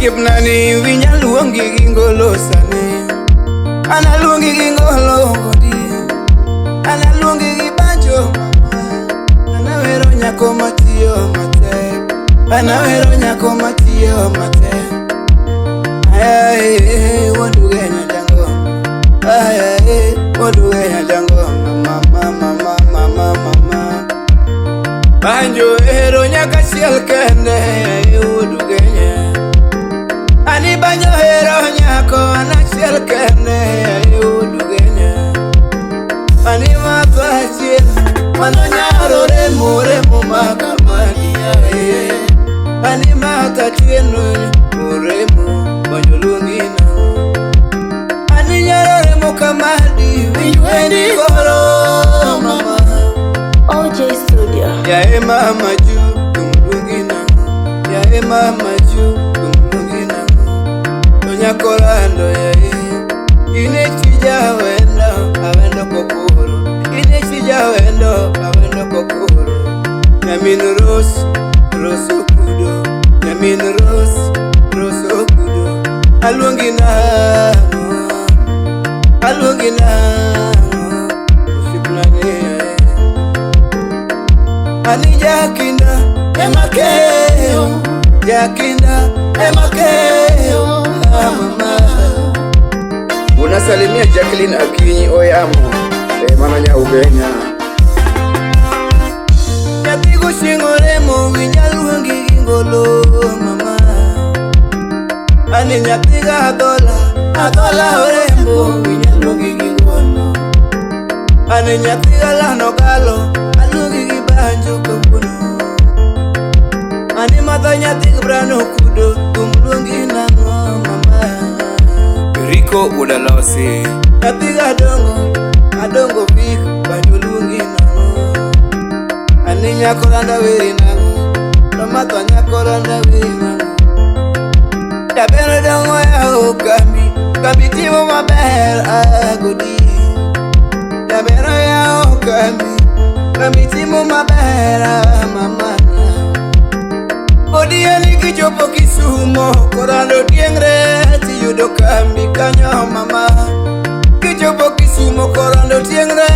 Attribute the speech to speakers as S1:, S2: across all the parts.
S1: Osiepnani winja luongi gi ngolo sani. An aluongi gi ngolo godi. An aluongi gi banjo mama. An awero nyako matiyo matek. An awero nyako matiyo matek. Ay, wuod Ugenya jango. Ay, ay, wuod Ugenya jango. Mama, mama, mama, mama. Banjo hero nyaka chiel kende, wuod Ugenya. Ani banjo hero nyako an achiel kende, wuod Ugenya. Ani matho achiel, mano nyaro remo remo makamani ae. Ani matho atieno remo, banjo luongi nang'o. Ani nyaro remo kamadi, winj wendi koro mama.
S2: OJ Studio.
S1: Yae mama ju, thum luongi nang'o. Yae mama ju, thum luongi nang'o. To nyako rando yae, in e tija awendo, awendo kokoro. In e tija awendo, awendo kokoro. Nyamin Rose, Rose okudo. Nyamin Rose, Rose okudo. Aluongi nang'o, aluongi nang'o. Osiepna ni yae. Ani jakinda ema keyo, jakinda ema keyo, ah, mama.
S3: Unasalimia Jacqueline Akinyi Oyamo, mano nya Ugenya.
S1: Nyathi gochieng' remo winja luongi gi ngolo mama. Ani nyathi ga adhola, adhola orembo winja luongi gi ngolo. Ani nyathi ga lano galo, aluongi gi banjo kawuono. Ani madho nyathi gi brano kudo, thum luongi nang'o mama.
S3: Rico Udalosi.
S1: Nyathi ga dongo, adongo pik, banjo luongi nang'o. Ani nyako randa weri nang'o, to matho nyako randa weri nang'o. Jaber dongo yawo kambi, kambi timo maber agodi. Jaber yawo kambi, kambi timo maber ah, mama. Odieni kichopo Kisumo, korando tieng're tiyudo kambi kanyo mama. Kichopo Kisumo korando tieng're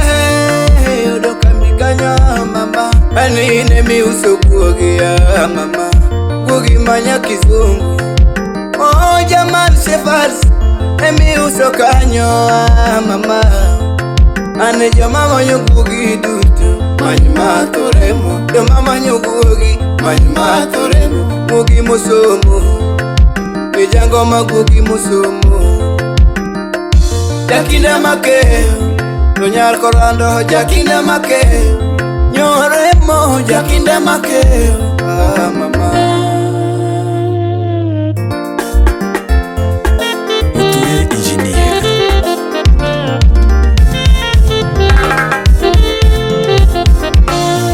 S1: yudo kambi kanyo mama. Ani in emiuso guogi ya mama, guogi manya kizungu. Oh German Shepherds emiuso kanyo ah, mama. Ane joma manyo guogi duto many matho remo, joma manyo guogi many matho remo, guogi mosomo, mijango ma guogi mosomo. Jakinda makeyo, to nyar korando jakinda makeyo, nyoremo jakinda makeyo, ah mama.
S4: Oture Engineer.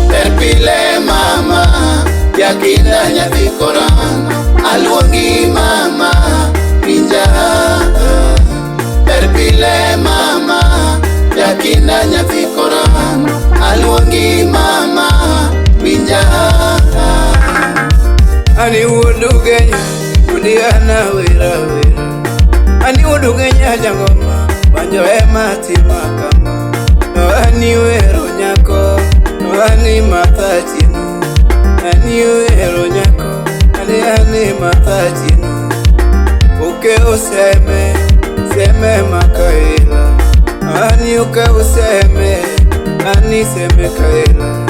S1: Ber pile mama, jakinda nyathi korando, aluongi mama, winja. Ber pile mama, jakinda nyathi korando, aluongi mama, winja. Ani wuod Ugenya, Odiana wera wera. Ani wuod Ugenya jangoma, banjo ema tima kama. Ani wero nyako, ani matha chieno. Ani wero nyako, ani ani matha chieno. Oke oseme, seme makaela. Ani oke oseme, ani seme kaela.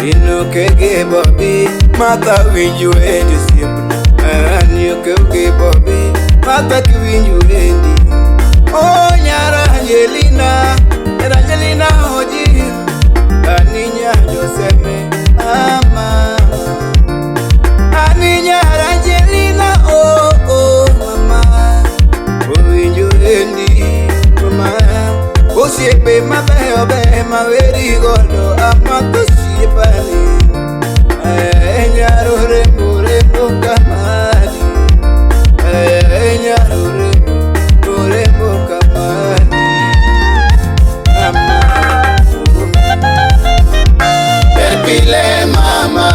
S1: Inoke gi Bobby, Martha winj wendi osiepna. Ani oke gi Bobby, Martha kiwinj wendi. Oh nyara Angelina, nyara Angelina oji. Ani nyanjo seme, ama. Ani nyara Angelina, oh oh mama. Owinjo wendi, mama. Osiepe mabeyo beyo maweri godo amatho osiepani. Eh, nyaro rembo rembo kamani. Eh, nyaro rembo rembo kamani. Mama. Ber pile mama,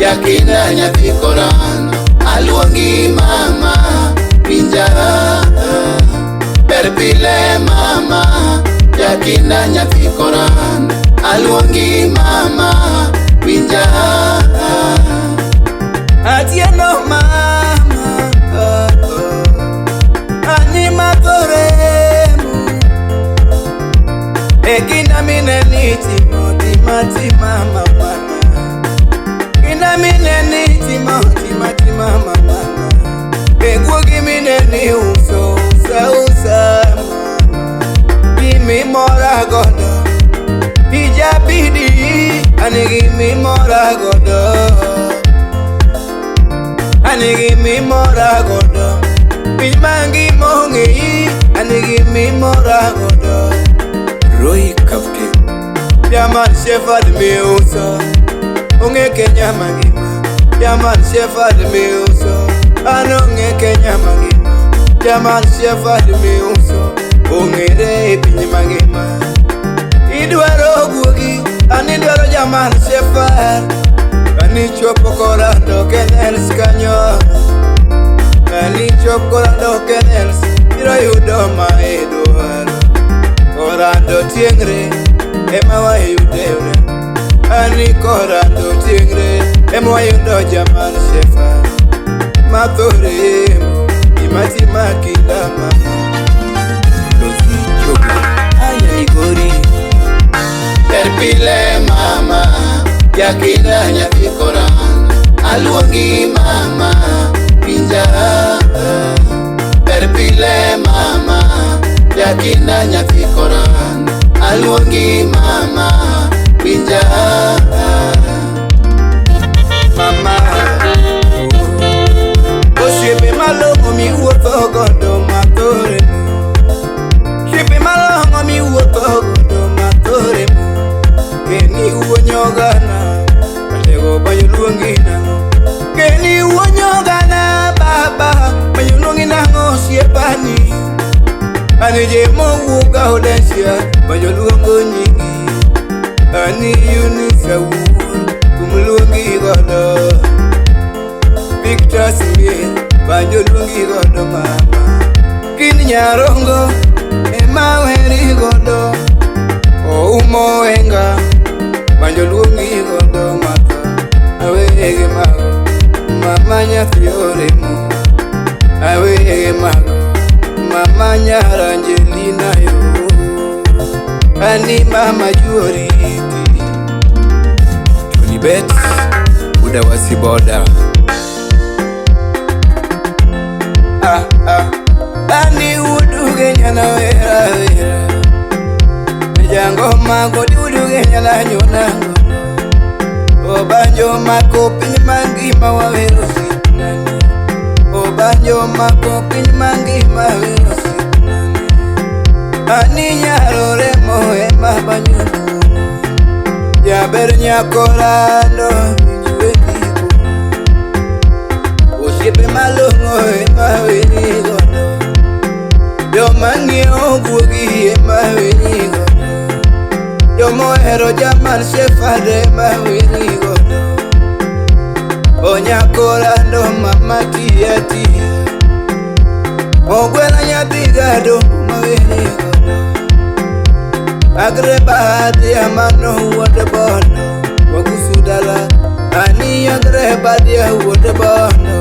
S1: jakinda nyathi korando, Aluongi mama winja. Ber pile mama jakinda nyathi koran. Aluongi mama winja. Atieno mama, oh, oh. Ani mathoremu e kinda mine ni timo tima tima mama, kinda mine ni timo tima tima mama, e guogi mine ni uso usa usa mama, gimimora godo ijabidi ani gimimora godo ani gimimora godo piny mangima ong'eyi ani gimimora godo.
S4: Roy Captain.
S1: German Shepherd miuso ong'e Kenya mangima. German Shepherd miuso an ong'e Kenya mangima. German Shepherd miuso ong'ere e piny mangima. Idwaro guogi an idwaro German Shepherd. Ani chopo Korando Kennels kanyo, ani chopo Korando Kennels biro yudo ma idwaro. Korando tieng're ema wayude urembo. Ani Korando tieng're ema wayudo German Shepherd. Mathoremo gima kinda mama.
S4: Losi Chogo. Anya Migori.
S1: Ber pile mama jakinda nyathi koran. Aluongi mama winja. Ber pile mama jakinda nyathi koran. Aluongi mama winja. Mama osiepe malong'o miwuotho godo mathore, osiepe malong'o miwuotho godo mathore, keni wuonyogana atego banyo luongi nang'o, keni wuonyogana baba banyo luongi nang'o osiepani, ani je mowuok Gaudensia banyo luongo nyingi, ani Eunice Awuor kum luongi godo, Victor Smith banjo luongi godo mama, kin Nyarongo ema weri godo, Oumo Wenga banjo luongi godo matho, awege mago mama nyathi oremo, awege mago mama nyar Angelina yo, ani mama juoriti.
S4: Tony Bet. Uda Wasiboda.
S1: Ah, ah. Ani uduge nyana wera wera Jango mago uduge nyana nyona Obanjo mako piny mangima wawero osiepnani. Obanjo mako piny mangima wawero osiepnani. Ani nyarore mo ema banjo luongo. Jaber nyakorando winj wendiko. Osiepe malong'o ema weni godo. Joma ng'iewo guogi ema weni godo. Jomohero German Shepherd ema weni godo. Onyakorando mama tiya tiya. Ogwela nyathi gado ma weni godo. Agre badia mano wuod bondo. Wagusu dala ani agre badia wuod bondo.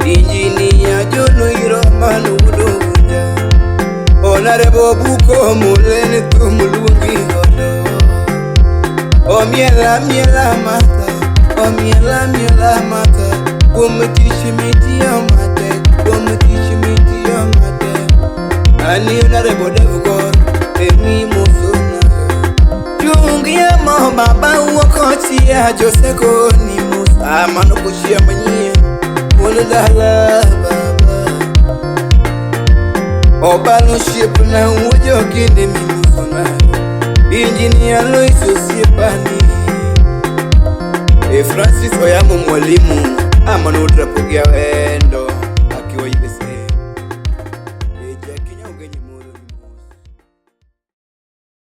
S1: Injinia John Oiro mano wuod Ogunja. Onarebo buko muleni thum luongi godo. Omiela miela maka, omiela miela maka. Kuom tich mitiyo matek, kuom tich mitiyo matek. Ani onarebo Devgor, emi mosona. Chungie mo baba wuok ochia Jose koni Musa mano kuchia manyien wuon dala baba. Obalo osiepna wuojo kinde mimosona. Injinia Lois osiepani. E Francis Oyamo mwalimu amano Rapogi Awendo.